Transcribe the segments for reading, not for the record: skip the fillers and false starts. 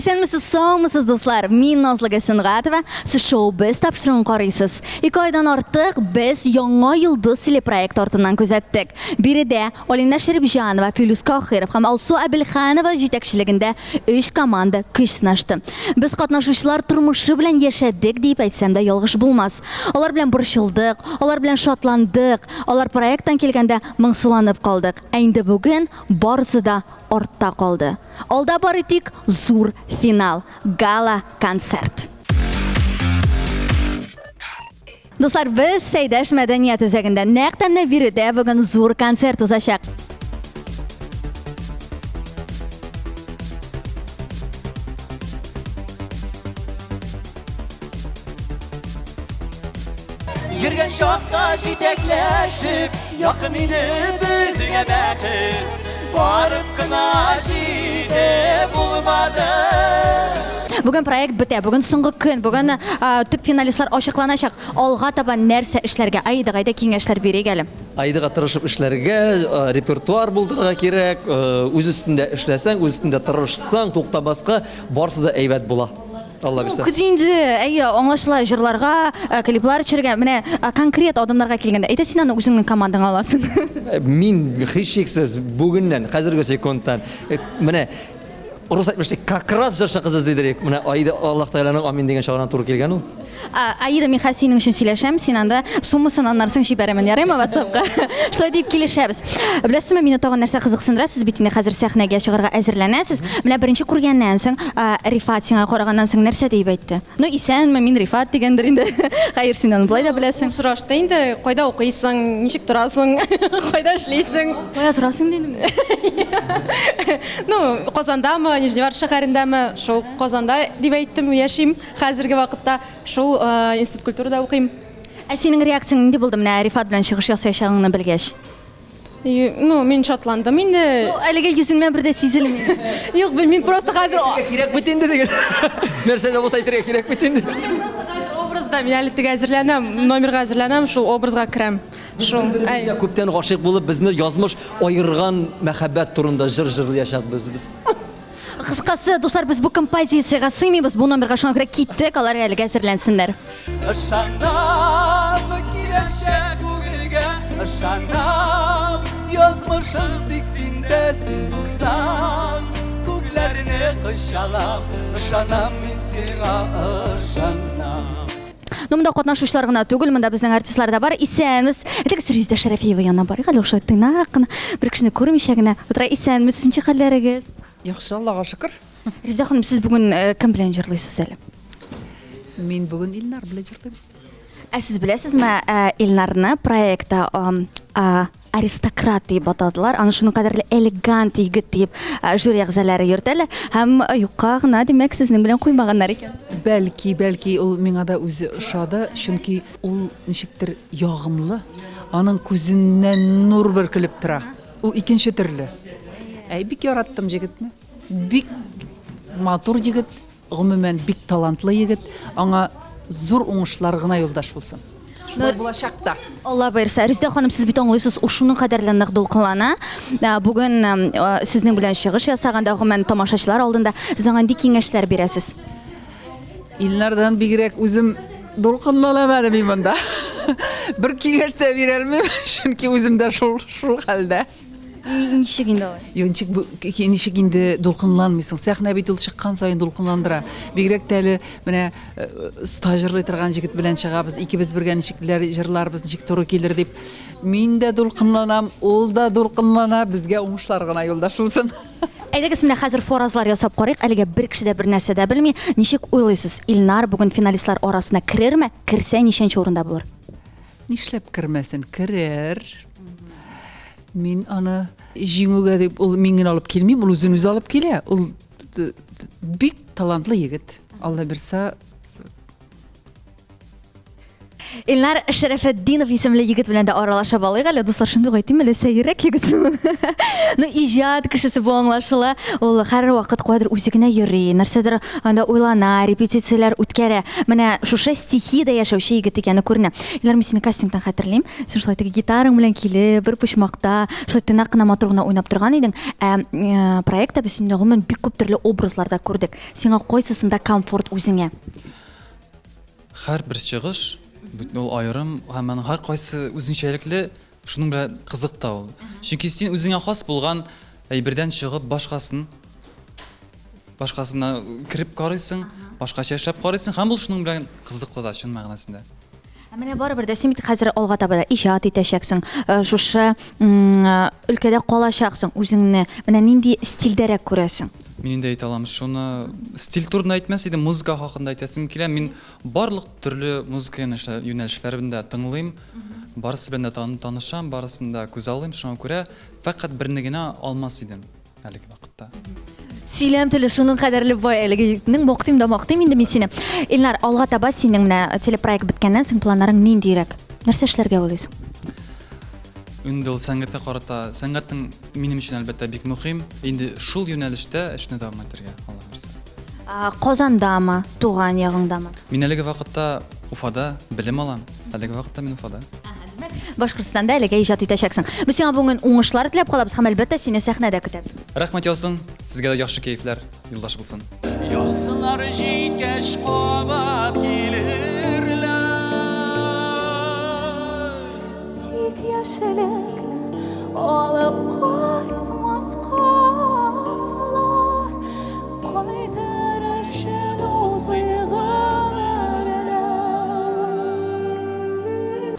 Исәнмесез, саумысыз, дуслар! Мин Назлы Гәсенгатова, сез шоу Без тапшыруын карыйсыз. Ике айдан артык без Яңа йолдыз телепроект артыннан күзәттек. Биредә Алинә Шәрипҗанова, Филүс Кахиров һәм Алсу Әбелханова җитәкчелегендә өч команда көч сынашты. Без катнашучылар тормышы белән яшәдек диеп әйтсәм дә ялгыш булмас. Алар белән борчылдык, алар белән шатландык, алар проекттан килгәндә моңсуланып калдык. Ә инде бүген барысы да артта калды. Алда бары тик зур финал, гала-концерт. Дуслар, без Сәйдәш мәдәният үзәгендә. Нәкъ тә менә биредә бүген зур концерт узачак. Йөргән чакта җитәкләшеп, якын иде безгә бәхет. Барып кына җитеп булмады. Бүген проект бетә, бүген соңгы көн, бүген төп финалистлар ачыкланачак. Алга таба нәрсә эшләргә? Аида, әйдә киңәшләр бирик әле. Аидага тырышып эшләргә, репертуар булдырырга кирәк. Үз өстендә эшләсәң, үз өстендә тырышсаң, туктамаска, барысы да әйбәт була. Алла бирсә. Көт инде, әйе, аңлашыла, җырларга, клиплар төшерергә. Менә конкрет адымнарга килгәндә, әйдә син аны үзеңнең командаңа аласың. Мин һичшиксез бүгеннән, хәзерге секундтан, менә рус әйтмешли, как раз җырчы кыз эзлидер. Менә Аида Аллаһ Тәгаләнең амин дигән чагына туры килгән ул. Аида, мин хәзер синең өчен сөйләшәм, син анда суммасын аннарсын җибәрәмен, ярыймы WhatsApp-ка? Шулай дип килешәбез. Беләсезме, мине тагын нәрсә кызыксындыра, сез бит инде хәзер сәхнәгә чыгарга әзерләнәсез. Менә беренче күргәннән соң, Рифат сиңа караганнан соң нәрсә диеп әйтте? Ну, исәнме, мин Рифат дигәндер инде. Хәер, син аны болай да беләсең. Ул сорашты инде, кайда укыйсың, ничек торасың, кайда эшлисең? Кая торасың дидем. Ну, Казандамы, Нижневартовск шәһәрендәме? Шул Казанда дип әйттем, яшим хәзерге вакытта. Шул институт культурада укыйм. Ә синең реакцияң нинди булды менә Рифат белән чыгыш ясаячагыңны белгәч? Ну, мин шатландым инде. Ну, әлегә йөзеңнән бер дә сизелми. Юк, мин просто хәзер кирәк бит инде диген. Нәрсә дә булса әйтергә кирәк бит инде. Мин просто хәзер образда, мин әле теге әзерләнәм, номерга әзерләнәм, шул образга керәм. Шул. Әй. Күптән гашыйк булып, безне язмыш аерган мәхәббәт турында җыр җырлыячакбыз без. Кыскасы, дуслар, без бу композициягә сыймыйбыз, бу номерга шуңа күрә киттек, алар әлегә әзерләнсеннәр. Ышанам киләчәк күңелгә, ышанам язмышым тик синдә, син булсаң, күкләрне кочалам, ышанам мин сиңа, ышанам. Ну, монда катнашучылар гына түгел, монда безнең артистлар да бар. Исәнмез. Әйдәгез Резидә Шәрәфиева янына барыйк әле, шулай тыйнак кына, бер кешене күрмичә генә. Утыра, исәнмесез, ничек хәлләрегез? Яхшы, Аллага шөкер. Резидә ханым, сез бүген э, кем белән җырлыйсыз әле? Мин бүген Илнар белән җырлыйм. Ә сез беләсезме, э, Илнарны проектта аристократ диеп атадылар. Аны шуның кадәрле элегант егет диеп жюри әгъзалары йөртәләр. Һәм юкка гына, димәк, сезнең белән куймаганнар икән. Бәлки, бәлки ул миңа да үзе ошады, чөнки ул ничектер ягымлы, аның күзеннән нур бөркелеп тора. Ул икенче төрле. Әй, бик яраттым җегетне. Бик матур егет. Гомумән, бик талантлы егет. Аңа зур уңышлар гына юлдаш булсын. Шулай булачак та. Алла боерса. Резидә ханым, сез бит аңлыйсыз, ул шуның кадәрле нык дулкынлана. Бүген сезнең белән чыгыш ясаганда, гомумән, тамашачылар алдында сез аңа нинди киңәшләр бирәсез? Илнардан бигрәк үзем дулкынланам әле мин монда. Бер киңәш тә бирә алмыйм, чөнки үзем дә шул шул хәлдә. Ничек инде алай? Юк, ничек бу ничек инде дулкынланмыйсың? Сәхнә бит ул чыккан саен дулкынландыра. Бигрәк тә әле менә оста җырлый торган җегет белән чыгабыз, икебез бергә ничекләр җырларбыз, ничек туры килер дип. Мин дә дулкынланам, ул да дулкынлана, безгә уңышлар гына юлдаш булсын. Әйдәгез, менә хәзер фаразлар ясап карыйк. Әлегә бер кеше дә бер нәрсә дә белми. Ничек уйлыйсыз, Илнар бүген финалистлар арасына керерме? Керсә, ничәнче урында булыр? Нишләп кермәсен? Керер. Мин аны җиңүгә дип ул мин генә алып килмим, ул үзен үзе алып килә. Ул бик талантлы егет. Алла бирса. Илнар Шәрәфетдинов исемле егет белән дә аралашып алыйк әле. Дуслар, шундый ук әйтим әле, сәеррәк егет. Ну, иҗат кешесе бу аңлашыла. Ул һәрвакыт каядыр үзе генә йөри, нәрсәдер анда уйлана, репетицияләр үткәрә. Менә шушы стихиядә яшәүче егет икәне күренә. Илнар, мин сине кастингтан хәтерлим. Син шулай теге гитараң белән килеп, бер почмакта, шулай тыйнак кына, матур гына уйнап торган идең. Ә э, проектта без сине гомумән бик күп төрле образларда күрдек. Сиңа кайсысында комфорт үзеңә? Һәрбер чыгыш, бөтен ул аерым һәм аның һәркайсы үзенчәлекле, шуның белән кызык та ул. Чөнки син үзеңә хас булган әйбердән чыгып башкасын башкасына кереп карыйсың, башкача эшләп карыйсың һәм ул шуның белән кызыклы да чын мәгънәсендә. Ә менә барыбер дә син бит хәзер алга таба да иҗат итәчәксең, э, шушы э, өлкәдә калачаксың, үзеңне менә нинди стильдәрәк күрәсең? Мин инде әйтә алам, шуны стиль турында әйтмәс идем, музыка хакында әйтәсем килә. Мин барлык төрле музыка юнәлешләрен дә тыңлыйм, барысы белән дә танышам, барысын да күзаллыйм. Шуңа күрә фәкать берне генә алмас идем әлеге вакытта. Сөйләм теле шуның кадәрле бай әлеге егетнең, мактыйм да мактыйм инде мин сине. Илнар, алга таба синең менә телепроект беткәннән соң планнарың ниндирәк? Нәрсә эшләргә уйлыйсың? Инде ул сәнгатькә карата, сәнгатьнең минем өчен әлбәттә бик мөһим. Инде шул юнәлештә эшне дәвам итәргә, Алла бирсә. Казандамы, туган ягыңдамы? Мин әлеге вакытта Уфада белем алам. Әлеге вакытта мин Уфада. Димәк, Башкортстанда әлегә иҗат итәчәксең. Без сиңа бүген уңышлар теләп калабыз һәм әлбәттә сине сәхнәдә көтәбез. Рәхмәт яусын, сезгә дә яхшы кәефләр юлдаш булсын. Язлар җиткәч кабат килерләр. Тик яшьлекне алып кайтмаска асылар, Кайтыр өчен узмый гомерләр.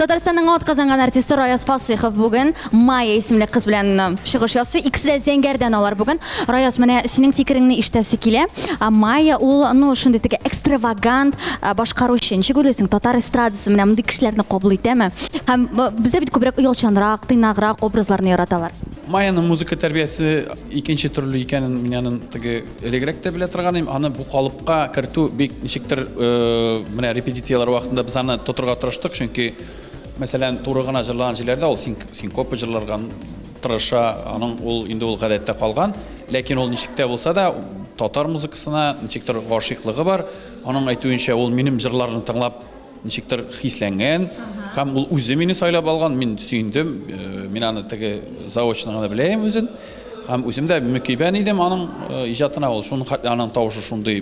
Татарстанның атказанган артисты Раяз Фасыйхов бүген Майя исемле кыз белән э, чыгыш ясый. Икесе дә зәңгәрдән алар бүген. Раяз, менә синең фикереңне ишетәсе килә. А Майя ул, ну, шундый теге экстравагант э, башкаручы. Ничек уйлыйсың, татар эстрадасы менә мондый кешеләрне кабул итәме? Һәм э, бездә бит күбрәк оялчанрак, тыйнаграк образларны яраталар. Майяның музыка тәрбиясе икенче төрле икәнен мин аның теге элегрәк тә белә торган идем. Аны бу калыпка кертү бик ничектер менә репетицияләр вакытында без аны тотырга тырыштык, чөнки мәсәлән, туры гына җырлаган җирләрдә ул синкопа җырларга тырыша, аның ул инде ул гадәттә калган. Ләкин ул ничек тә булса да татар музыкасына ничектер гашыйклыгы бар. Аның әйтүенчә, ул минем җырларны тыңлап ничектер хисләнгән һәм ул үзе мине сайлап алган. Мин сөендем. Э, мин аны теге заочно гына беләем үзен. Һәм үзем дә мөкибән идем аның э, иҗатына. Ул шуның хәтле аның тавышы шундый,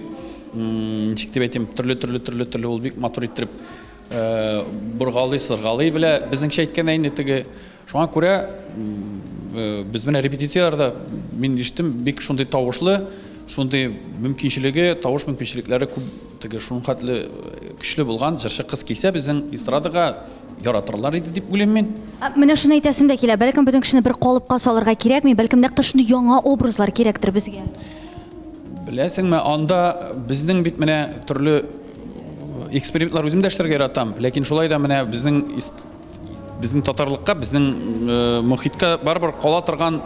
ничек дип әйтим, төрле төрле төрле төрле ул бик матур иттереп э, боргалый, сыргалый белә. Безнеңчә әйткәндә инде теге Шуңа күрә без менә репетицияләрдә мин ишеттем, бик шундый тавышлы, шундый мөмкинчелеге, тавыш мөмкинчелекләре күп, теге шуның хәтле көчле булган җырчы кыз килсә безнең эстрадага яратырлар иде дип уйлыйм мин. Менә шуны әйтәсем дә килә, бәлкем бөтен кешене бер калыпка салырга кирәкми, бәлкем нәкъ тә шундый яңа образлар кирәктер безгә. Беләсеңме, анда безнең бит менә төрле экспериментлар үзем дә эшләргә яратам, ләкин шулай да менә безнең Безнең татарлыкка, безнең э, мохиткә барыбер кала торган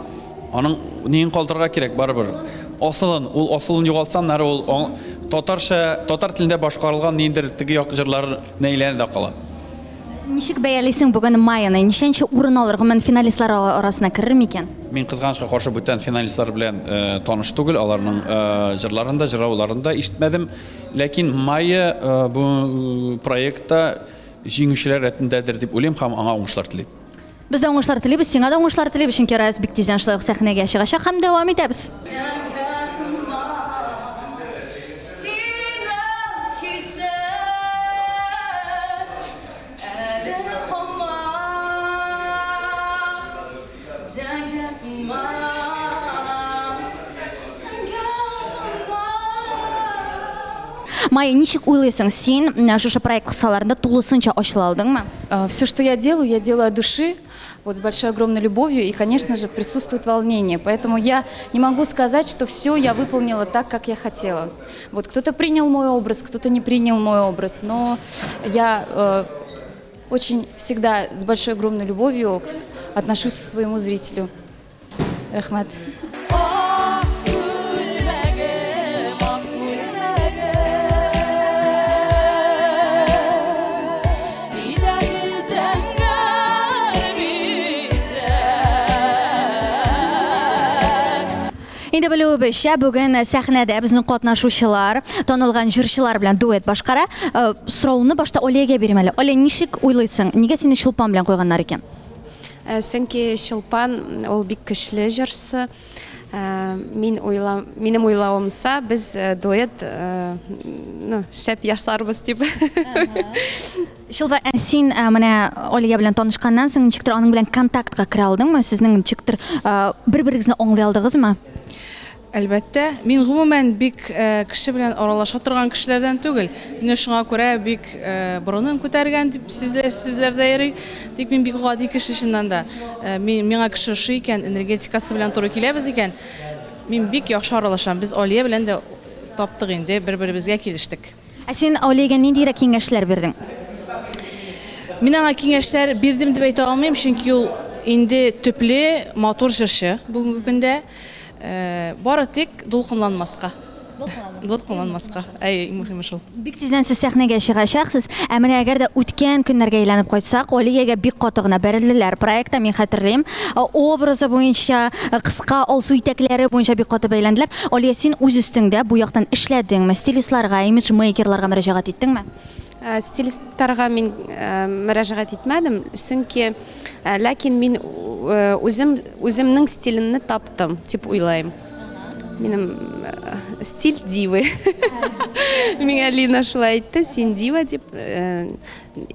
аның неен калдырырга кирәк барыбер. Асылын, ул асылын югалтса, аннары ул татарча, татар телендә башкарылган ниндидер теге як җырларына әйләнә дә кала. Ничек бәялисең бүген Майяны? Ничәнче урын алыр, гомумән финалистлар арасына керер микән? Мин кызганычка каршы бүтән финалистлар белән э, таныш түгел, аларның э, җырларын да, җырлауларын да ишетмәдем. Ләкин Майя э, бу проектта Җиңүчеләр рәтендәдер дип уйлыйм һәм аңа уңышлар телим. Без дә уңышлар телибез, сиңа да уңышлар телибез, чөнки Раяз бик тиздән шулай ук сәхнәгә чыгачак һәм дәвам итәбез. Майя, ничек уйлыйсың, син менә шушы проект кысаларында тулысынча ачыла алдыңмы? Все, что я делаю, я делаю от души, вот с большой огромной любовью, и, конечно же, присутствует волнение. Поэтому я не могу сказать, что все я выполнила так, как я хотела. Вот кто-то принял мой образ, кто-то не принял мой образ, но я э, очень всегда с большой огромной любовью отношусь к своему зрителю. Рәхмәт. Инде белүебезчә, бүген сәхнәдә безнең катнашучылар танылган җырчылар белән дуэт башкара. Э, сорауны башта Олегә бирим әле. Оля, ничек уйлыйсың, нигә сине Чулпан белән куйганнар икән? Э, чөнки Чулпан ул бик көчле җырчы. Э, мин уйла, минем уйлавымча, без дуэт, ну, шәп ясарбыз дип. Чулпан, ә син менә Алия белән танышканнан соң ничектер аның белән контактка керә алдыңмы? Сезнең ничектер бер-берегезне аңлый алдыгызмы? Әлбәттә, мин гомумән бик кеше белән аралаша торган кешеләрдән түгел. Мине шуңа күрә бик борыным күтәргән дип сүзләр дә йөри. Тик мин бик гади кеше чыннан да. Мин, миңа кеше ошый икән, энергетикасы белән туры киләбез икән, мин бик яхшы аралашам. Без Алия белән дә таптык инде, бер-беребезгә килештек. Ә син Алиягә ниндирәк киңәшләр бирдең? Мин аңа киңәшләр бирдем дип әйтә алмыйм, чөнки ул инде төпле, матур җырчы бүгенге көндә. Э, бары тик дулкынланмаска. Дулкынланмаска. Әй, иң мөһиме шул. Бик тиздән сез сәхнәгә чыгачаксыз. Ә менә әгәр дә үткән көннәргә әйләнеп кайтсак, Алиягә бик каты гына бәрелделәр. Проектта мин хәтерлим, образы буенча, кыска алсу итәкләре буенча бик каты бәйләнделәр. Алия, син үз өстеңдә бу яктан эшләдеңме? Стилистларга, имиджмейкерларга мөрәҗәгать иттеңме? Э, стилистларга мин э, мөрәҗәгать итмәдем, чөнки э, ләкин мин үзем үземнең стилемне таптым дип уйлыйм. Минем стиль дивы. Миңа Лина шулай әйтте, син дива дип,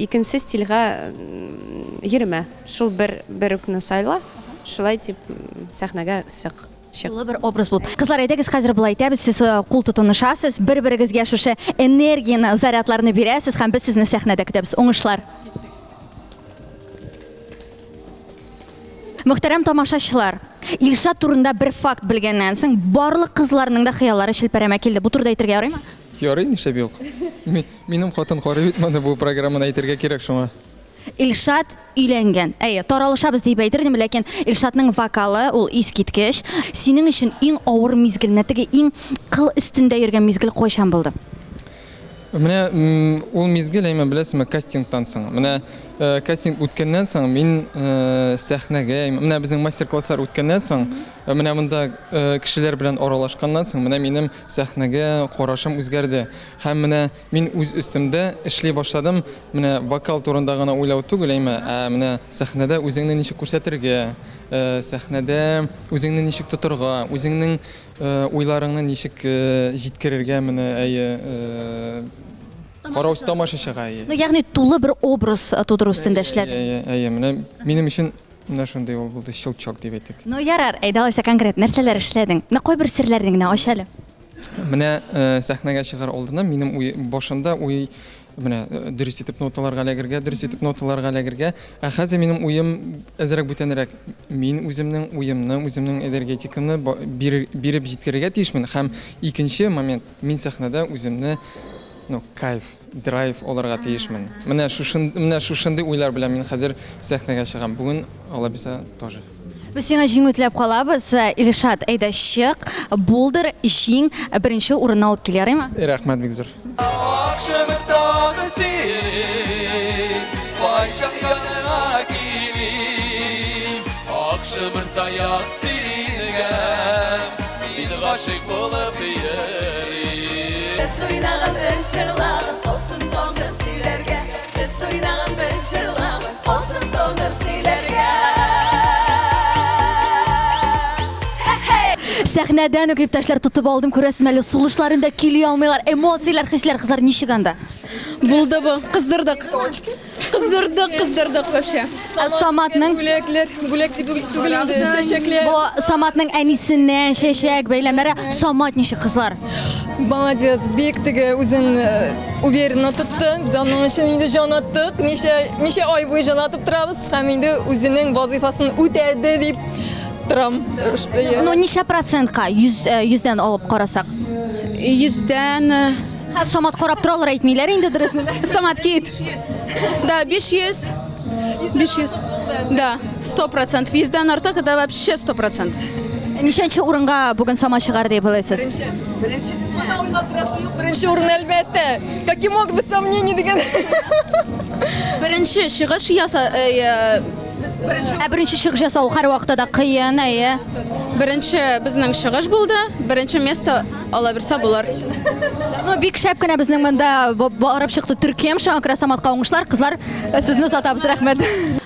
икенче стильгә йөрмә. Шул бер бер үкне сайла, шулай дип сәхнәгә чык. Чык. Тулы бер образ булып. Кызлар, әйдәгез хәзер болай итәбез, сез э, кул тотынышасыз, бер-берегезгә шушы энергияне, зарядларны бирәсез һәм без сезне сәхнәдә көтәбез. Уңышлар! Мөхтәрәм тамашачылар, Илшат турында бер факт белгәннән соң, барлык кызларның да хыяллары челпәрәмә килде. Бу турыда әйтергә ярыймы? Ярый, нишләп юк. Минем хатын карый бит моны бу программаны әйтергә кирәк шуңа. Илшат өйләнгән. Әйе, таралышабыз дип әйтер идем, ләкин Илшатның вокалы ул искиткеч. Синең өчен иң авыр мизгел, менә теге иң кыл өстендә йөргән мизгел кайчан булды? Менә ул мизгел, әйме, беләсеңме, кастингтан соң. Менә э, кастинг үткәннән соң мин э, сәхнәгә, менә безнең мастер-класслар үткәннән соң, э, менә монда кешеләр белән аралашканнан соң, менә минем сәхнәгә карашым үзгәрде. Һәм менә Мин үз өстемдә эшли башладым, менә вокал турында гына уйлау түгел, әйме, ә менә сәхнәдә үзеңне ничек күрсәтергә, э, сәхнәдә үзеңне ничек тотырга, үзеңнең э, уйларыңны ничек э, җиткерергә, менә әйе, караучы тамашачыга, әйе. Ну, ягъни тулы бер образ тудыру өстендә эшләдең. Әйе, әйе, менә минем өчен менә шундый ул булды, щелчок дип әйтик. Ну, ярар, әйдә алайса конкрет нәрсәләр эшләдең? Менә кайбер серләрне генә ач әле. Менә э, сәхнәгә чыгар алдыннан минем уй башымда уй менә э, дөрес итеп ноталарга эләгергә, дөрес итеп ноталарга эләгергә. Ә хәзер минем уем әзрәк бүтәнрәк. Мин үземнең уемны, үземнең энергетиканы биреп җиткерергә тиешмен. Һәм икенче момент, мин сәхнәдә үземне ну, кайф, драйв алырга тиешмен. Менә шушын, менә шушындый уйлар белән мин хәзер сәхнәгә чыгам. Бүген, Алла бирсә, тоже. Без сиңа җиңү теләп калабыз. Илшат, әйдә чык, булдыр, җиң, беренче урынны алып кил, ярыймы? Рәхмәт бик зур. Акшымтагы син, кайчан яныңа килим, Акшымын таяк сирингә, мин гашыйк булып йөрим. Сез уйнаган бер җырлагын, калсын соңгы сөйләргә. Сез уйнаган бер җырлагын, калсын соңгы сөйләргә. Сәхнәдән үк иптәшләр тотып алдым, күрәсезме әле, сулышларын да көйли алмыйлар, эмоцияләр, хисләр, кызлар ничек анда? Булды бу, кыздырдык. Кыздырдык, кыздырдык вообще. Ә Саматның Бүләкләр, бүләк дип түгел инде, чәчәкләр. Бу Саматның әнисеннән чәчәк бәйләмнәре. Самат ничек, кызлар? Молодец, бик теге үзен э, уверенно тотты. Без аның өчен инде җан аттык. Ничә, ничә ай буе җан атып торабыз һәм инде үзенең вазыйфасын үтәде дип торам. Э, Ну, ничә процентка? Йөз, э, йөздән алып карасак. Йөздән э, Ха, Самат карап торалар, әйтмиләр инде дөресен. Самат кит. Да, 500. 500. Да, 100%. Йөздән артык, это вообще 100%. Ничәнче урынга бүген Самат чыгар дип уйлыйсыз? Беренче. Беренче. Монда уйлап торасы юк, беренче урын әлбәттә. Какие могут быть сомнения дигән. Беренче чыгыш яса, э, Ә беренче чыгыш ясау һәрвакытта да кыен, әйе. Беренче безнең чыгыш булды, беренче место ала бирсә булыр. Ну, бик шәп кенә безнең монда барып чыкты төркем, шуңа күрә Саматка уңышлар, кызлар, э, сезне озатабыз, рәхмәт.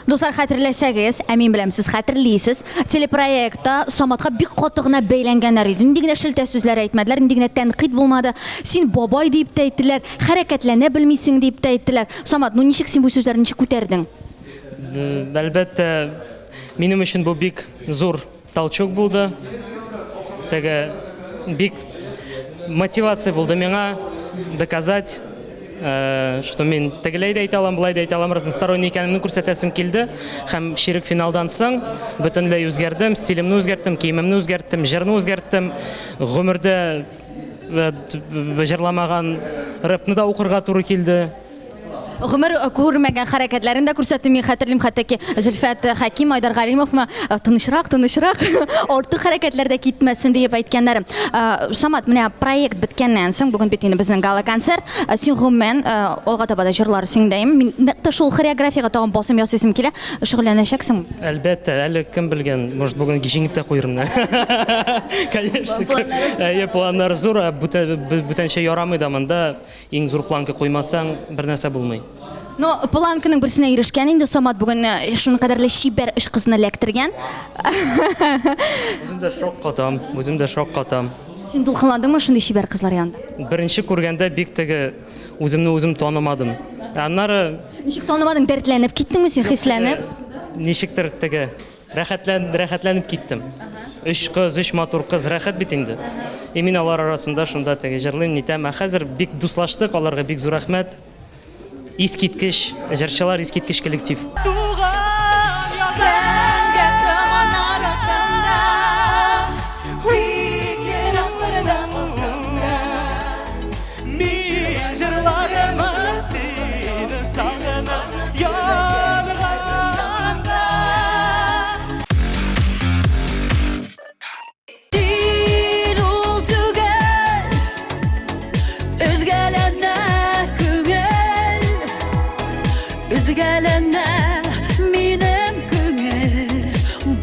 Дуслар, хәтерләсәгез, ә мин беләм, сез хәтерлисез, телепроектта Саматка бик каты гына бәйләнгәннәр иде. Нинди генә шелтә сүзләр әйтмәделәр, нинди генә тәнкыйть булмады. Син бабай диеп тә әйттеләр, хәрәкәтләнә белмисең диеп тә әйттеләр. Самат, ну ничек син бу сүзләрне ничек күтәрдең? Әлбәттә, минем өчен бу бик зур толчок булды. Теге бик мотивация булды миңа доказать, э, что мин тегеләй дә әйтә алам, былай да әйтә алам, разносторонний икәнемне күрсәтәсем килде. Һәм чирек финалдан соң бөтенләй үзгәрдем, стилемне үзгәрттем, киемемне үзгәрттем, җырны үзгәрттем. Гомердә э, җырламаган рэпны да укырга туры килде. Гомер күрмәгән хәрәкәтләрен дә күрсәтте. Мин хәтерлим, хәтта ки Зөлфәт Хәким, Айдар Галимовны э, тынычрак, тынычрак, артык хәрәкәтләр дә китмәсен диеп әйткәннәре. Э, Самат, менә проект беткәннән соң, бүген бит инде безнең гала-концерт, э, син гомумән алга таба да җырларсың дәем. Мин нәкъ тә шул хореографиягә тагын басым ясыйсым килә. Шөгыльләнәчәксең? Әлбәттә, әле кем белгән, может, бүген җиңеп тә куермын. Конечно. Әйе, планнар зур, ә бүтәнчә ярамый да монда. Иң зур планка куймасаң, бер нәрсә булмый. Но планканың берсенә ирешкән инде Самат бүген э, шуның кадәрле чибәр өч кызны эләктергән. Үзем дә шок катам, үзем дә шок катам. Син дулкынландыңмы шундый чибәр кызлар янында? Беренче күргәндә бик теге үземне үзем танымадым. Аннары Ничек танымадың, дәртләнеп киттеңме син, хисләнеп? Ничектер теге Рәхәтлән, рәхәтләнеп киттем. Өч кыз, өч матур кыз, рәхәт бит инде. И мин алар арасында шунда теге җырлыйм, нитәм. Ә хәзер бик дуслаштык, аларга бик зур рәхмәт. Искиткеч җырчылар, искиткеч коллектив. Зәңгәр томаннар артында, Бик еракларда калсам да, Мин җырларымын сине сагынып янганда. Син ул түгел, өзгәләнә күңел, өзгәләнә минем күңел,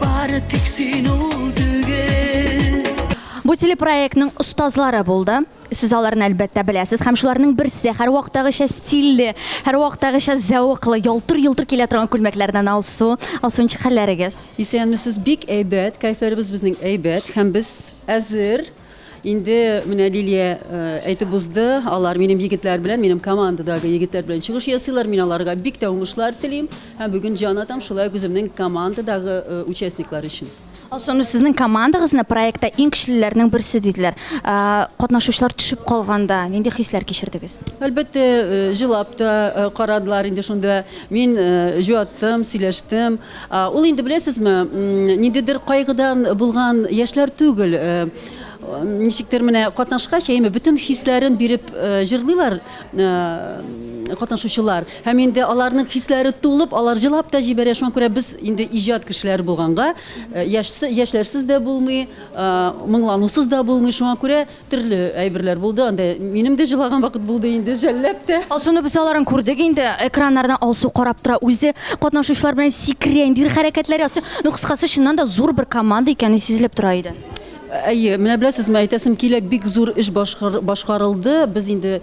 бары тик син ул түгел. Бу телепроектның остазлары булды. Сез аларны, әлбәттә, беләсез. Һәм шуларның берсе, һәрвакыттагыча стильле, һәрвакыттагыча зәвыклы, ялтыр-йолтыр килә торган күлмәкләрдән Алсу. Алсу, ничек хәлләрегез? Исәнмесез, бик әйбәт, кәефләребез безнең әйбәт һәм без әзер. Инде менә Лилия әйтеп узды, алар минем егетләр белән, минем командадагы егетләр белән чыгыш ясыйлар. Мин аларга бик тә уңышлар телим һәм бүген җан атам шулай ук үземнең командадагы участниклар өчен. Алсу, сезнең командагызны проектта иң көчлеләрнең берсе диделәр. Катнашучылар төшеп калганда нинди хисләр кичердегез? Әлбәттә, җылап та карадылар инде шунда. Мин җуаттым, сөйләштем. Ул инде беләсезме, ниндидер кайгыдан булган яшьләр түгел. Ничектер менә катнашкач, әйеме, бөтен хисләрен биреп җырлыйлар катнашучылар. Һәм инде аларның хисләре тулып, алар җылап та җибәрә. Шуңа күрә без инде иҗат кешеләре булганга, э, яшьсе, яшьләрсез дә булмый, э, моңланусыз да булмый. Шуңа күрә төрле әйберләр булды. Анда минем дә җылаган вакыт булды инде, жәлләп тә. Алсуны без аларын күрдек инде. Экраннардан Алсу карап тора, үзе катнашучылар белән сикерә, ниндидер хәрәкәтләр ясый. Ну, кыскасы, чыннан да зур бер команда икәне сизелеп тора иде. Әйе, менә беләсезме, әйтәсем килә, бик зур эш башкарылды. Без инде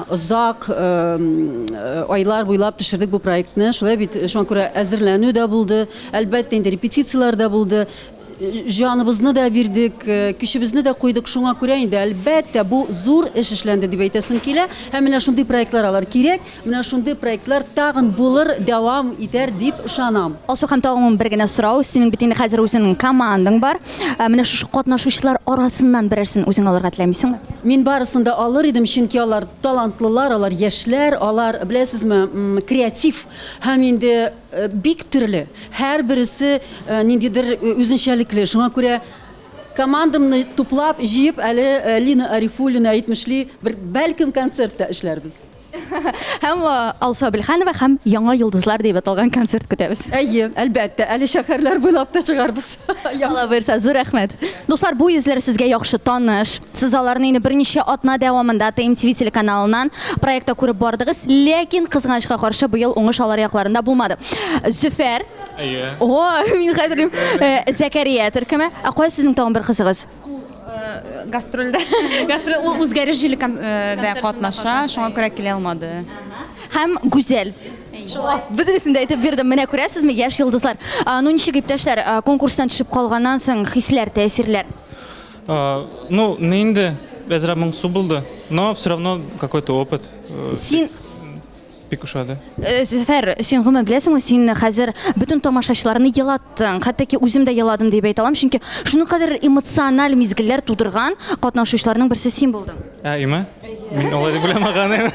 Озак айлар буйлап төшердек бу проектны. Шулай бит, шуңа күрә әзерләнү дә булды. Әлбәттә, инде репетицияләр дә булды. Җаныбызны да бирдек, көчебезне дә куйдык. Шуңа күрә инде, әлбәттә, бу зур эш эшләнде дип әйтәсем килә. Һәм менә шундый проектлар алар кирәк. Менә шундый проектлар тагын булыр, дәвам итәр дип ышанам. Алсу һәм тагын бер генә сорау. Синең бит инде хәзер үзеңнең командаң бар. Ә менә шушы катнашучылар арасыннан берәрсен үзең алырга теләмисеңме? Мин барысын да алыр идем, чөнки алар талантлылар, алар яшьләр, алар, беләсезме, креатив һәм инде бик төрле. Һәрбересе ниндидер үзенчәлекле. Шуңа күрә командамны туплап, җыеп, әле Лина Арифуллина әйтмешли, бер бәлкем концерт та эшләрбез. Һәм Алсу Әбелханова һәм Яңа йолдызлар дип аталган концерт көтәбез. Әйе, әлбәттә, әле шәһәрләр буйлап та чыгарбыз. Алла боерса, зур рәхмәт. Дуслар, бу йөзләр сезгә яхшы таныш. Сез аларны инде берничә атна дәвамында ТМТВ телеканалыннан проектта күреп бардыгыз, ләкин кызганычка каршы быел уңыш алар якларында булмады. Зөфәр. Әйе. О, мин хәтерлим. Зәкәрия төркеме. Ә кая сезнең тагын бер кызыгыз? Гастрольдә. Гастроль ул үзгәреш җиле дә катнаша, шуңа күрә килә алмады. Һәм Гүзәл. Шулай. Бөтенесен дә әйтеп бирдем. Менә күрәсезме, яшь йолдызлар. Ну ничек, иптәшләр, конкурстан төшеп калганнан соң хисләр, тәэсирләр? Ну, не инде, әзрәк моңсу булды, но все равно какой-то опыт. Син Бик ошады. Э, Зөфәр, син гомумән беләсеңме, син хәзер бөтен тамашачыларны елаттың. Хәтта ки үзем дә еладым дип әйтә алам, чөнки шуның кадәр эмоциональ мизгелләр тудырган катнашучыларның берсе син булдың. Ә, име? Мин алай дип уйламаган идем.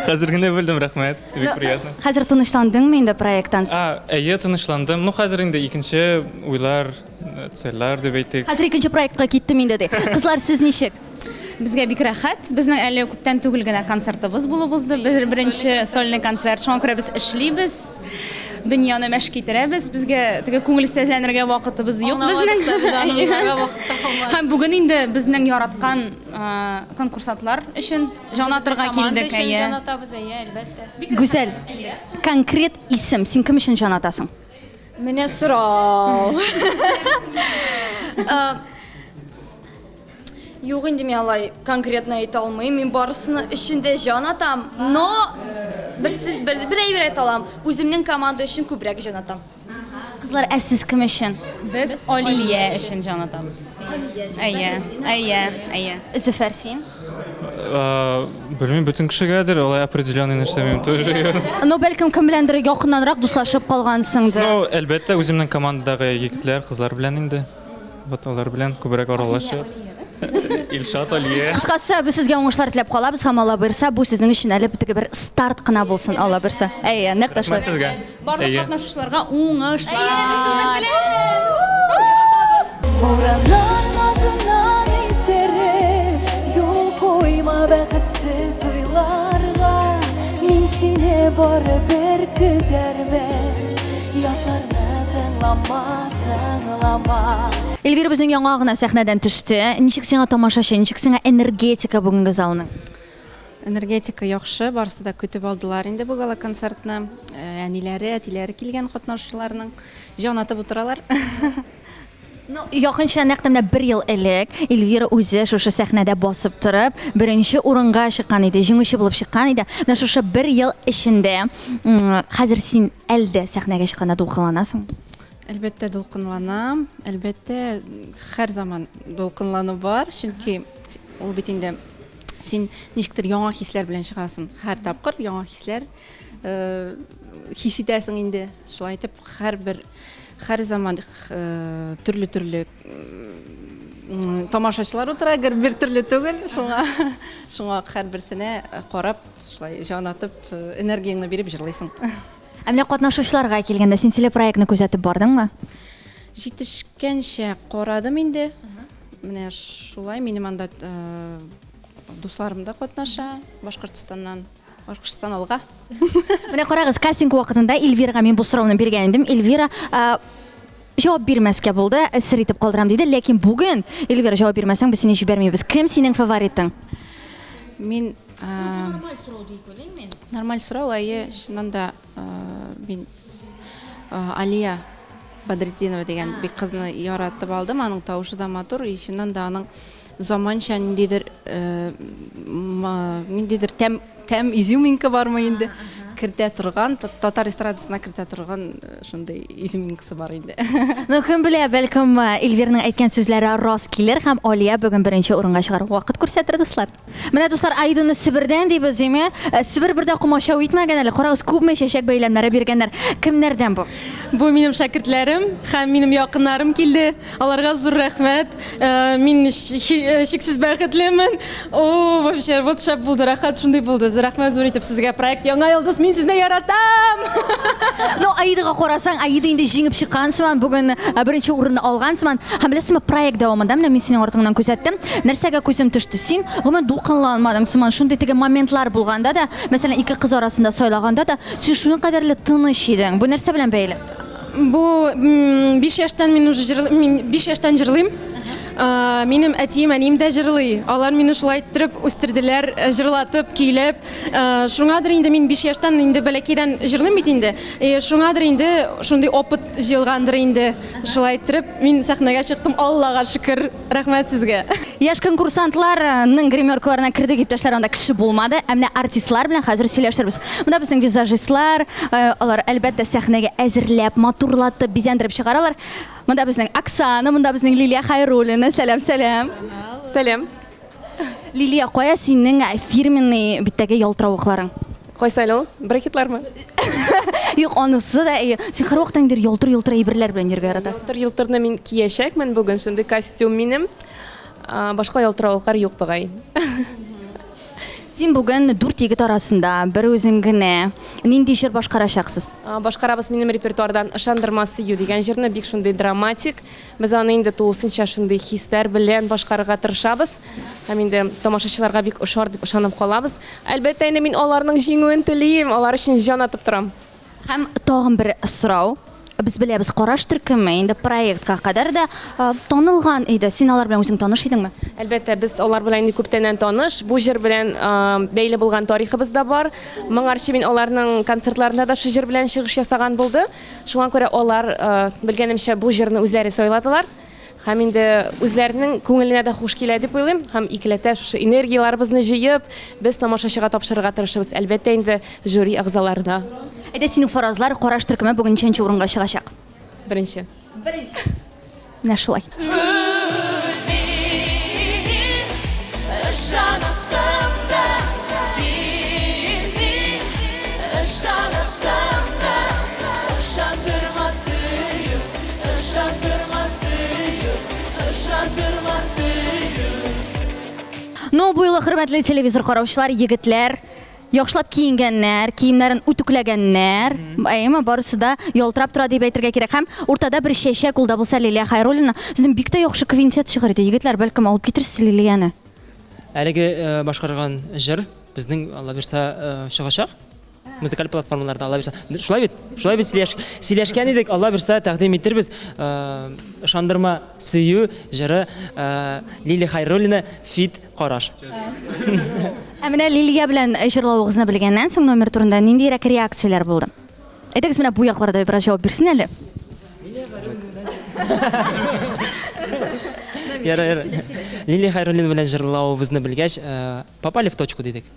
Хәзер генә белдем, рәхмәт. Бик приятно. Хәзер тынычландыңмы инде проекттан соң? А, әйе, тынычландым. Ну, хәзер инде икенче уйлар, цельләр дип әйтик. Хәзер икенче проектка киттем инде ди. Кызлар, сез ничек? Безгә бик рәхәт. Безнең әле күптән түгел генә концертыбыз булып узды. Без беренче сольный концерт. Шуңа күрә без эшлибез. Дөньяны мәш китерәбез. Безгә теге күңелсезләнергә вакытыбыз юк безнең. Һәм бүген инде безнең яраткан конкурсантлар өчен җан атырга килдек. Команда өчен җан атабыз, әйе, әлбәттә. Гүзәл, конкрет исем, син кем өчен җан атасың? Менә сорау. Юк инде мин алай конкретно әйтә алмыйм. Мин барысының өчен дә җан атам. Но берсе бер, бер әйбер әйтә алам. Үземнең команда өчен күбрәк җан атам. Кызлар, ә сез кем өчен? Без Алия өчен җан атабыз. Әйе, әйе, әйе. Зөфәр, син? Белмим, бөтен кешегәдер, алай определенный нәрсә минем тоже. Ну, бәлкем кем беләндер якыннанрак дуслашып калгансыңдыр. Ну, әлбәттә, үземнең командадагы егетләр, кызлар белән инде. Вот алар белән күбрәк аралашып. Илшат, Алия. Кыскасы, без сезгә уңышлар теләп калабыз һәм Алла боерса, бу сезнең өчен әле теге бер старт кына булсын, Алла боерса. Әйе, нәкъ тә шулай. Рәхмәт сезгә. Барлык Әйе. катнашучыларга уңышлар. Әйе, без сезнең белән! Бураннар назыннан исереп, юл куйма бәхетсез уйларга. Мин сине барыбер көтәрмен, ятларны тыңлама, тыңлама. Эльвира безнең яңа гына сәхнәдән төште. Ничек сиңа тамашачы, ничек сиңа энергетика бүгенге залның? Энергетика яхшы, барысы да көтеп алдылар инде бу гала-концертны. Э, әниләре, әтиләре килгән катнашучыларның. Җан атып утыралар. Ну, якынча нәкъ тә менә бер ел элек Эльвира үзе шушы сәхнәдә басып торып, беренче урынга чыккан иде, җиңүче булып чыккан иде. Менә шушы бер ел эчендә хәзер син әле дә сәхнәгә чыкканда дулкынланасың? Әлбәттә, дулкынланам. Әлбәттә, һәр заман дулкынлану бар, чөнки ул бит инде син ничектер яңа хисләр белән чыгасың. Һәр тапкыр яңа хисләр э, хис итәсең инде. Шулай итеп, һәрбер һәр заман э, төрле-төрле тамашачылар утыра, гер бер төрле түгел. Шуңа шуңа һәрберсенә карап, шулай җан атып, э, энергияңне биреп җырлыйсың. Ә менә катнашучыларга килгәндә, син телепроектны күзәтеп бардыңмы? Җитешкәнчә карадым инде. Менә шулай минем анда э, дусларым да катнаша Башкортстаннан. Башкортстан алга. Менә карагыз, кастинг вакытында Эльвирага мин бу сорауны биргән идем. Эльвира э, җавап бирмәскә булды, сер итеп калдырам диде. Ләкин бүген Эльвира җавап бирмәсәң, без сине җибәрмибез. Кем синең фаворитың? Мин э, Нормаль сорау дип уйлыйм мин. Нормаль сорау, әйе, чыннан да мин Алия Бадретдинова дигән бик кызны яратып алдым. Аның тавышы да матур, и чыннан да аның заманча ниндидер ниндидер тәм, тәм изюминка бармы инде кертә торган, татар эстрадасына кертә торган шундый изюминкасы бар инде. Ну, кем белә, бәлкем Эльвирның әйткән сүзләре рас килер һәм Алия бүген беренче урынга чыгар. Вакыт күрсәтер, дуслар. Менә, дуслар, Аиданы Себердән дибез, дими. Э, Себер бер дә комачау итмәгән әле. Карагыз, күпме чәчәк бәйләмнәре биргәннәр. Кемнәрдән бу? Бу минем шәкертләрем һәм минем якыннарым килде. Аларга зур рәхмәт. Э, мин э, чиксез бәхетлемен. О, вообще, вот шәп булды, рәхәт шундый булды. Рәхмәт зур итеп сезгә. Проект Яңа йолдыз. Мин Мин сезне яратам! Ну, Аидага карасаң, Аида инде җиңеп чыккан сыман, бүген э, беренче урынны алган сыман. Һәм беләсеңме, проект дәвамында менә мин синең артыңнан күзәттем. Нәрсәгә күзем төште? Син гомумән дулкынланмадың сыман. Шундый теге моментлар булганда да, мәсәлән, ике кыз арасында сайлаганда да, син шуның кадәрле тыныч идең. Бу нәрсә белән бәйле? Бу 5 яшьтән мин уже җырлыйм, мин 5 яшьтән җырлыйм. Минем әтием, әнием дә җырлый. Алар мине шулай иттереп үстерделәр, э, җырлатып, көйләп. Шуңадыр инде мин 5 яшьтән инде бәләкәйдән җырлыйм бит инде. Шуңадыр инде шундый опыт җыелгандыр инде. Шулай иттереп мин сәхнәгә чыктым, Аллага шөкер. Рәхмәт сезгә. Яшь конкурсантларның гримеркаларына кердек, иптәшләр, анда кеше булмады. Ә менә артистлар белән хәзер сөйләшербез. Монда безнең визажистлар, э, алар әлбәттә сәхнәгә әзерләп, матурлатып, бизәндереп чыгаралар. Монда безнең Оксана, монда безнең Лилия Хайруллина. Сәлам, сәлам. Сәлам. Лилия, кая синең фирменный биттәге ялтыравыкларың? Кайсы әле ул? Брекетлармы? Юк, анысы да, әйе. Син һәрвакыт инде ялтыр-ялтыр әйберләр белән йөрергә яратасың. Ялтыр-ялтырны мин киячәкмен бүген, шундый костюм минем. Башка ялтыравыклар юк бугай. Син бүген дүрт егет арасында бер үзең генә нинди җыр башкарачаксыз? Башкарабыз минем репертуардан Ышандырма сөю дигән җырны, бик шундый драматик. Без аны инде тулысынча шундый хисләр белән башкарырга тырышабыз. Һәм инде тамашачыларга бик ошар дип ышанып калабыз. Әлбәттә инде мин аларның җиңүен телим, алар өчен җан атып торам. Һәм тагын бер сорау. Без беләбез, Караш төркеме инде проектка кадәр дә танылган иде. Син алар белән үзең таныш идеңме? Әлбәттә, без алар белән инде күптәннән таныш. Бу җыр белән бәйле булган тарихыбыз да бар. Моңарчы мин аларның концертларында да шул җыр белән чыгыш ясаган булды. Шуңа күрә алар, белгәнемчә, бу җырны үзләре сайладылар. Һәм инде үзләренең күңеленә дә хуш килә дип уйлыйм. Һәм икеләтә шушы энергияләребезне җыеп, без тамашачыга тапшырырга тырышабыз. Әлбәттә инде, жюри әгъзаларына. Әйдә, синең фаразлар, Караш төркеме бүген ничәнче урынга чыгачак? Беренче. Беренче. Менә шулай. Ышанасым да килми, ышанасым да, ышандырма сөю, ышандырма сөю, ышандырма сөю. Ну, бу юлы, хөрмәтле телевизор караучылар, егетләр яхшылап киенгәннәр, киемнәрен үтүкләгәннәр. Әйеме, барысы да ялтырап тора дип әйтергә кирәк. Һәм уртада бер чәчәк, ул да булса Лилия Хайруллина. Сезнең бик тә яхшы квинтет чыгыр иде, егетләр, бәлкем алып китерсез Лилияне. Әлеге э, башкарган җыр безнең Алла бирса э, чыгачак. Музыкаль платформаларда Алла бирса. Шулай бит? Шулай бит сөйләш, сөйләшкән идек, Алла бирса тәкъдим итербез. Э, Ышандырма сөю җыры Лилия Хайруллина фит Караш. Ә менә Лилия белән җырлавыгызны белгәннән соң номер турында ниндирәк реакцияләр булды? Әйдәгез, менә бу якларда бераз җавап бирсен әле. Ярар, ярар. Лилия Хайруллина белән җырлавыбызны белгәч, э, попали в точку дидек.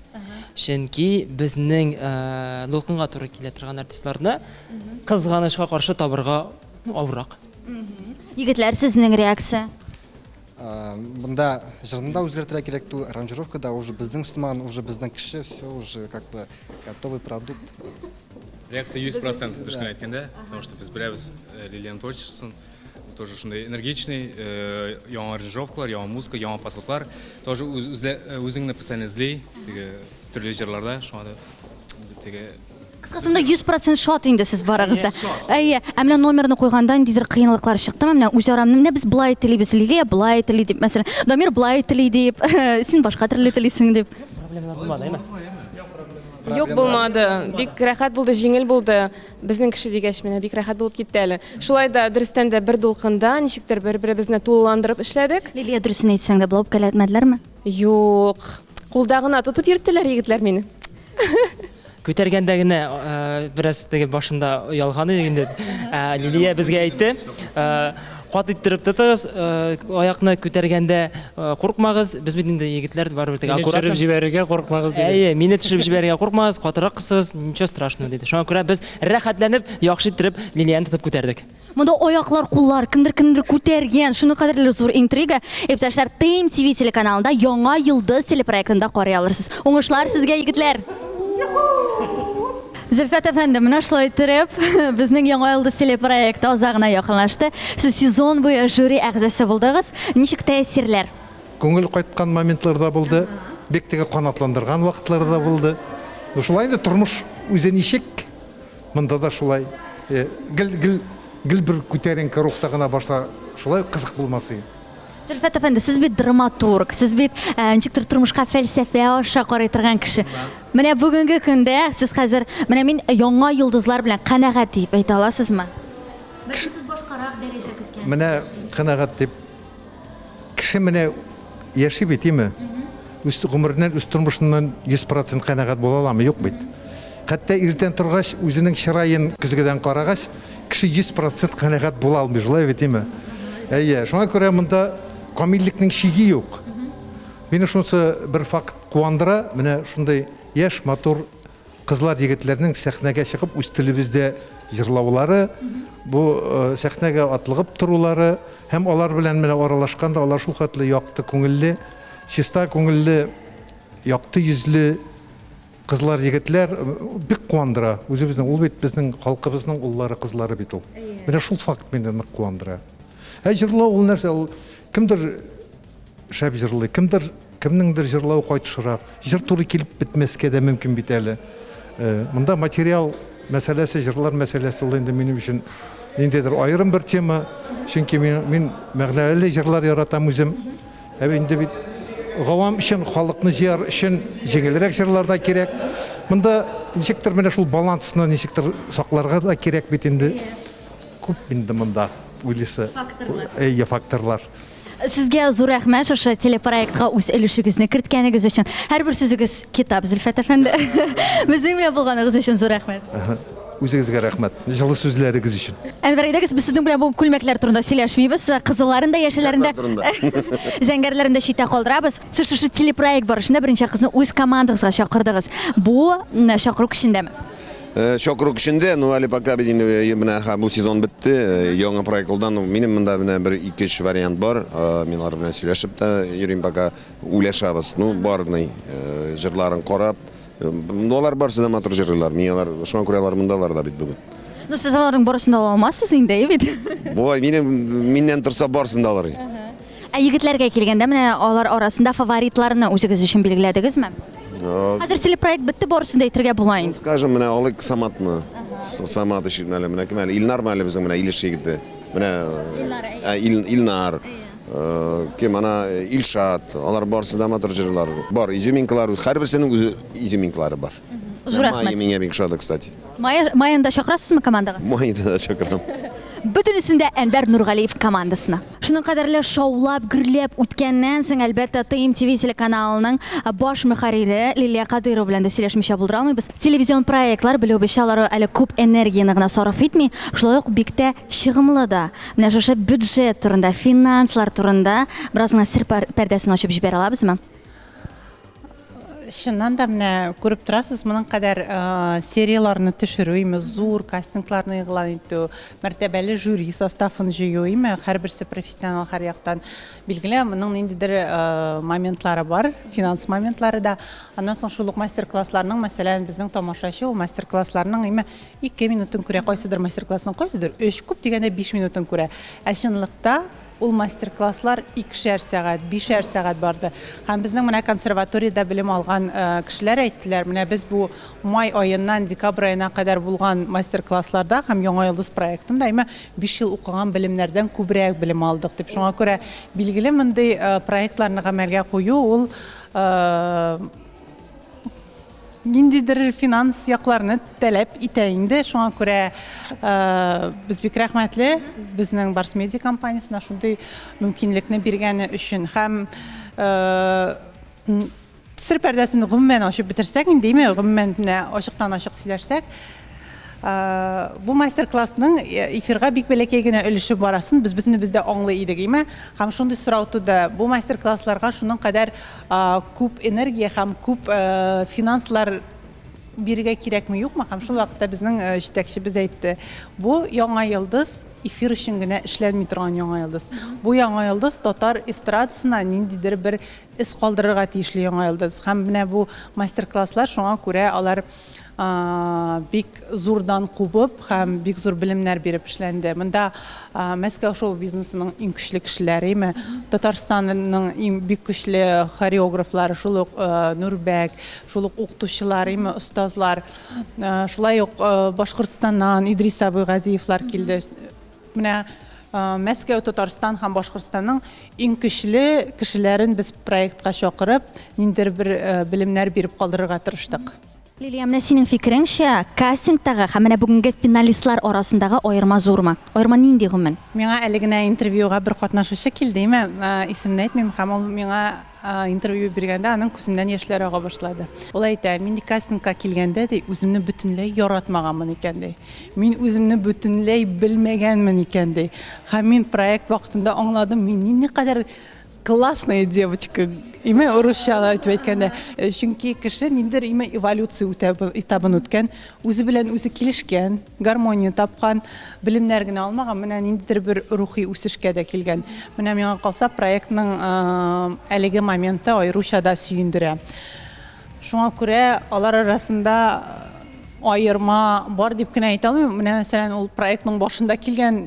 Чөнки безнең э, дулкынга туры килә торган артистларны кызганычка каршы табырга ну, авыррак. Егетләр, сезнең реакция? Монда җырны да үзгәртергә кирәк түгел, аранжировка да уже безнең сыман, уже безнең кеше, все уже как бы готовый продукт. Реакция 100% дөресен әйткәндә, потому что без беләбез э, Лилиан творчествосын, тоже шундый энергичный, э, яңа аранжировкалар, яңа музыка, яңа подходлар, тоже э, үзеңне постоянно эзли, теге төрле җырларда, шуңа да теге Кыскасында 100% шат инде сез барыгыз да. Әйе, ә менә номерны куйганда ниндидер кыенлыклар чыктымы? Менә үзара менә без болай телибез, Лилия болай тели дип, мәсәлән, Дамир болай тели дип, син башка төрле телисең дип. Проблемалар булмады, әйме? Юк булмады. Бик рәхәт булды, җиңел булды. Безнең кеше дигәч, менә бик рәхәт булып китте әле. Шулай да дөрестән дә бер дулкында ничектер бер-беребезне тулыландырып эшләдек. Лилия, дөресен әйтсәң дә, болай үпкәләтмәделәрме? Юк. Кулда гына тотып йөрттеләр егетләр мине. Күтәргәндә генә э, бераз теге башында оялган идек инде. Ә, Лилия безгә әйтте, э, кат иттереп тотыгыз, э, аякны күтәргәндә э, куркмагыз. Без бит инде егетләр барыбер теге Мине аккуратно. төшереп җибәрергә куркмагыз диде. Әйе, мине төшереп җибәрергә куркмагыз, катырак кысыгыз, ничего страшного диде. Шуңа күрә без рәхәтләнеп, яхшы иттереп Лилияне тотып күтәрдек. Монда аяклар, куллар, кемдер кемдер күтәргән. Шуны кадәрле зур интрига. Иптәшләр, ТМ ТВ телеканалында Яңа йолдыз телепроектында карый алырсыз. Уңышлар сезгә, егетләр! Зөлфәт әфәнде, менә шулай иттереп, безнең Яңа йолдыз телепроекты азагына якынлашты. Сез сезон буе жюри әгъзасы булдыгыз. Ничек тәэсирләр? Күңел кайткан моментлар да булды, бик теге канатландырган вакытлар да булды. Ну шулай инде тормыш. үзе ничек, монда да шулай. Э, гел гел гел бер күтәренке рухта гына барса, шулай кызык булмас иде. Зөлфәт әфәнде, сез бит драматург, сез бит э, ничектер тормышка фәлсәфә аша карый торган кеше. Менә бүгенге көндә сез хәзер, менә мин яңа йолдызлар белән канәгать дип әйтә аласызмы? Бәлки сез башкарак дәрәҗә көткәнсез. Менә канәгать дип кеше менә яши бит, име? Үз гомереннән, үз тормышыннан 100% канәгать була аламы? Юк бит. Хәтта иртән торгач, үзенең чыраен көзгедән карагач, кеше 100% канәгать була алмый, шулай бит, име? Әйе, шуңа күрә монда камиллекнең чиге юк. Мине шунысы бер факт куандыра, менә шундый яшь, матур кызлар, егетләрнең сәхнәгә чыгып үз телебездә җырлаулары, бу э, сәхнәгә атлыгып торулары һәм алар белән менә аралашканда алар шулхәтле якты күңелле, чиста күңелле, якты йөзле кызлар, егетләр э, бик куандыра. Үзебезнең ул бит безнең халкыбызның уллары, кызлары бит ул. Менә шул факт мине нык куандыра. Ә җырлау ул нәрсә? Ул кемдер шәп җырлый, кемдер кемнеңдер җырлавы кайтышрак. Җыр туры килеп бетмәскә дә мөмкин бит әле. Э, монда материал мәсьәләсе, җырлар мәсьәләсе ул инде минем өчен ниндидер аерым бер тема. Чөнки мин, мин мәгънәле җырлар яратам үзем. Ә инде бит гавам өчен, халыкны җыяр өчен җиңелрәк җырлар да кирәк. Монда ничектер менә шул балансны ничектер сакларга да кирәк бит инде. Күп инде монда уйлыйсы. Факторлар. Әйе, факторлар. Сезгә зур рәхмәт шушы телепроектка үз өлешегезне керткәнегез өчен. Һәрбер сүзегез китап, Зөлфәт әфәнде. Безнең белән булганыгыз өчен зур рәхмәт. Үзегезгә рәхмәт, җылы сүзләрегез өчен. Әнвәр, әйдәгез, без сезнең белән бүген күлмәкләр турында сөйләшмибез. Кызылларын да, яшелләрен дә, зәңгәрләрен дә читтә калдырабыз. Сез шушы телепроект барышында берничә кызны үз командагызга чакырдыгыз. Бу чакыру көчендәме? Э, чакыру көчендә, ну әле пока бит инде э, менә бу сезон бетте, э, яңа проект алдан, ну, минем монда менә бер ике өч вариант бар, мин алар белән сөйләшеп тә йөрим пока, уйлашабыз. Ну, барный җырларын карап, ну, алар барысы да матур җырлыйлар, мин алар, шуңа күрә алар мондалар да бит бүген. Ну, сез аларның барысын да ала алмассыз инде, әйе бит? Болай минем миннән торса барысын да алыр. Ә егетләргә килгәндә, менә алар арасында фаворитларны үзегез өчен билгеләдегезме? Хәзер телепроект бетте, барысын да әйтергә була инде. Скажем, менә алыйк Саматны. Самат өчен әле менә кем әле? Илнар әле безнең менә Илеш егете. Менә Илнар. Илнар. Кем ана Илшат. Алар барысы да матур җырлар. Бар изюминкалар, һәрберсенең үзе изюминкалары бар. Зур рәхмәт. Майя миңа бик ошады, кстати. Майя, Майяны да чакырасызмы командага? Майяны да чакырам. Бөтенесен дә Әнвәр Нургалиев командасына. Шуның кадәрле шаулап, гөрләп үткәннән соң, әлбәттә, ТМТВ телеканалының баш мөхәррире Лилия Кадыйрова белән дә сөйләшмичә булдыра алмыйбыз. Телевизион проектлар, белүебезчә, алар әле күп энергияне генә сарыф итми, шулай ук бик тә чыгымлы да. Менә шушы бюджет турында, финанслар турында бераз гына сер пәрдәсен ачып җибәрә алабызмы? Чыннан да менә күреп торасыз, моның кадәр серияләрне төшерү, име, зур кастингларны игълан итү, мәртәбәле жюри составын җыю, име, һәрберсе профессионал һәр яктан. Билгеле, моның ниндидер моментлары бар, финанс моментлары да. Аннан соң шул ук мастер-классларның, мәсәлән, безнең тамашачы ул мастер-классларның, име, 2 минутын күрә, кайсыдыр мастер-классның кайсыдыр 3, күп дигәндә 5 минутын күрә. Ә чынлыкта Ул мастер-класслар икешәр сәгать, бишәр сәгать барды. Һәм безнең менә консерваториядә белем алган кешеләр әйттеләр, менә без бу май аеннан декабрь аена кадәр булган мастер-классларда һәм Яңа йолдыз проектында әмма 5 ел укыган белемнәрдән күбрәк белем алдык дип. Шуңа күрә, билгеле, мондый проектларны гамәлгә кую ул ниндидер финанс якларны таләп итә инде. Шуңа күрә без бик рәхмәтле безнең Барс Медиа компаниясенә шундый мөмкинлекне биргәне өчен. Һәм сер пәрдәсен гомумән ачып бетерсәк инде, әйме, гомумән менә ачыктан-ачык сөйләшсәк, бу мастер-классның эфирга бик бәләкәй генә өлеше барасын без бөтенебез дә аңлый идек, әйме? Һәм шундый сорау туды, бу мастер-классларга шуның кадәр күп энергия һәм күп финанслар бирергә кирәкме, юкмы? Һәм шул вакытта безнең җитәкчебез әйтте, бу Яңа йолдыз эфир өчен генә эшләнми торган Яңа йолдыз. Бу Яңа йолдыз татар эстрадасына ниндидер бер эз калдырырга тиешле яңа йолдыз. Һәм менә бу мастер-класслар шуңа күрә алар бик зурдан кубып һәм бик зур белемнәр биреп эшләнде. Монда Мәскәү шоу-бизнесының иң көчле кешеләре, име, Татарстанның иң бик көчле хореографлары, шул ук Нурбәк, шул ук укытучылар, име, остазлар, шулай ук Башкортстаннан Идрис абый Газиевлар килде. Менә Мәскәү, Татарстан һәм Башкортстанның иң көчле кешеләрен без проектка чакырып, ниндидер бер белемнәр биреп калдырырга тырыштык. Лилия, менә синең фикереңчә, кастингтагы һәм менә бүгенге финалистлар арасындагы аерма зурмы? Аерма нинди гомумән? Миңа әле генә интервьюга бер катнашучы килде, име, исемен әйтмим, һәм ул миңа интервью биргәндә аның күзеннән яшьләр ага башлады. Ул әйтә, мин ди кастингка килгәндә ди, үземне бөтенләй яратмаганмын икән ди. Мин үземне бөтенләй белмәгәнмен икән ди. Һәм мин проект вакытында аңладым, мин никадәр Классная девочка, име урысча әйтеп әйткәндә. Э, чөнки кеше ниндидер име эволюция этабын үткән, үзе белән үзе килешкән, гармония тапкан, белемнәр генә алмаган, менә ниндидер бер рухи үсешкә дә килгән. Менә миңа калса, проектның э, әлеге моменты аеруча да сөендерә. Шуңа күрә алар арасында аерма бар дип кенә әйтә алмыйм. Менә мәсәлән, ул проектның башында килгән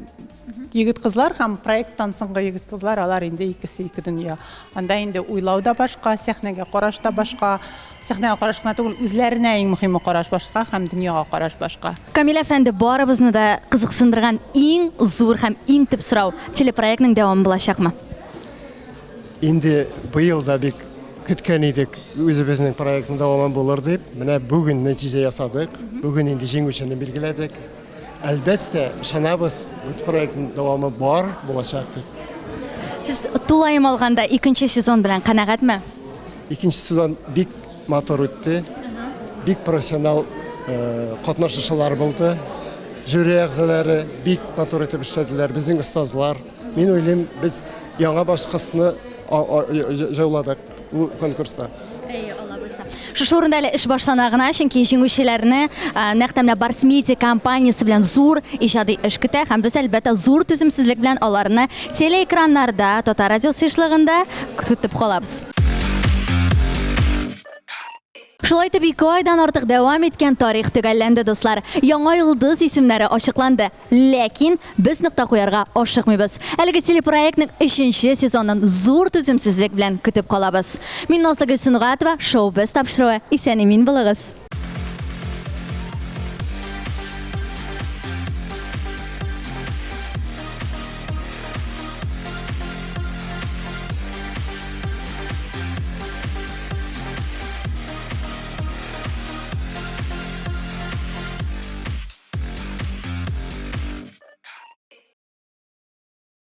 Егет-кызлар һәм проекттан соңгы егет-кызлар, алар инде икесе ике дөнья. Анда инде уйлау да башка, сәхнәгә караш та башка. Сәхнәгә караш кына түгел, үзләренә иң мөһиме караш башка һәм дөньяга караш башка. Камил әфәнде, барыбызны да кызыксындырган иң зур һәм иң төп сорау, телепроектның дәвамы булачакмы? Инде быел да бик көткән идек, үзебезнең проектның дәвамы булыр дип. Менә бүген нәтиҗә ясадык. Бүген инде җиңүчене билгеләдек. Әлбәттә, ышанабыз, бу проектның дәвамы бар, булачак дип. Сез тулаем алганда икенче сезон белән канәгатьме? Икенче сезон бик матур үтте. Бик профессионал катнашучылар булды. Жюри әгъзалары бик матур итеп эшләделәр. Безнең остазлар. Мин уйлыйм, без яңа баскычны җауладык ул конкурста. Әйе, Алла боерса. Шушы урында әле эш башлана гына, чөнки җиңүчеләрне нәкъ тә менә Барс Медиа компаниясе белән зур иҗади эш көтә һәм без, әлбәттә, зур түземсезлек белән аларны телеэкраннарда, Татар радиосы ешлыгында көтеп калабыз. Шулай итеп, ике айдан артык дәвам иткән тарих төгәлләнде, дуслар. Яңа йолдыз исемнәре ачыкланды. Ләкин без нокта куярга ашыкмыйбыз. Әлеге телепроектның өченче сезонын зур түземсезлек белән көтеп калабыз. Мин Назлыгөл Сөнгатова, Шоу-без тапшыруы. Исән-имин булыгыз!